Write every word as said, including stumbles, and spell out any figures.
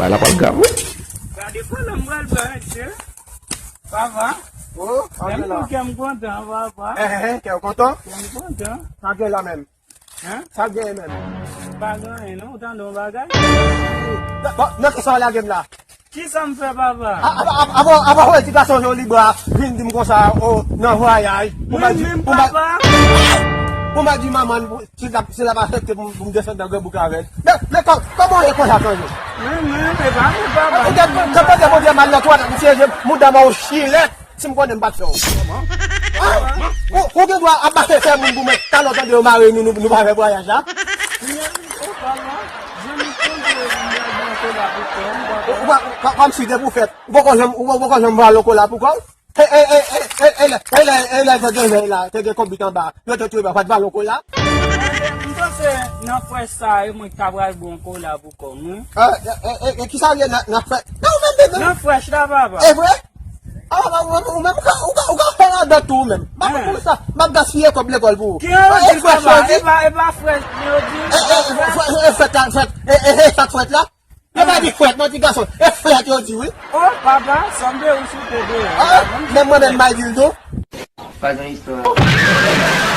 Bagay la pral grav, wi. Gade pwoblèm m pral fè, mesye. Papa. Oh, lè m tou kè m kontan, papa. Eh, eh, eh, kè w kontan? Kè m kontan. Sa gen la menm? Hein? Sa gen menm? Pa gen anyen, non. Ou tande yon bagay? Bon, nan ki sa w lage m la? Kisa m fè, papa? A, a, a, avan, avan, wè, ti gason joli bra, vin di m konsa, o, nan vwayaj. Mwen menm, papa. Pou m al di manman l, si l ap, si l ap aksepte pou m, pou m desann nan Gran Bouk avè l. Men, men kò-, kòman w ye konsa, Kanzo? Mwen menm, e pa mwen, papa. Ou gen, kanpe de Bondye mal nan twa, misye, mouda mwen w chilè. Si m konnen m pa t fè w. Ah, ou, ou gen dwa ap mache fè moun pou mwen, talè w tande yo mare nou, nou, nou pa fè vwayaj la. Ou, ou pa, kò-, kòmsi depi w fèt, ou poko janm, ou poko janm vale yon kola pou kò w. E, e, e, e, e, e, lè, e, lè, e, lè, te gen vèy la, te gen konbit anba, yo te touye, pa t vale yon kola. M panse nan frèch sa, e mwen ki ta pral bwè yon kola pou kò m, wi. Ah, e, e, e, e, kisa w ye nan, nan frèch? Nan ou menm, bebe? Nan frèch la, papa. E vre? Ah, ou, ou, ou menm, ou ka, ou ka, ou ka fè ladan tou, ou menm. M ap, pou sa, m ap gaspiye kòb lekòl pou ou. Ki yo di, papa? E pa, e pa frèch, yo di. E, e, e, frèt, e, frèt la, frèt. E, e, e, sa frèt la? Yo pa di frèt, non, ti gason. E frèt, yo di, wi. Oh, papa, sanble ou sou tede. Ah, men mwen menm, m al di l tou. Pa gen istwa.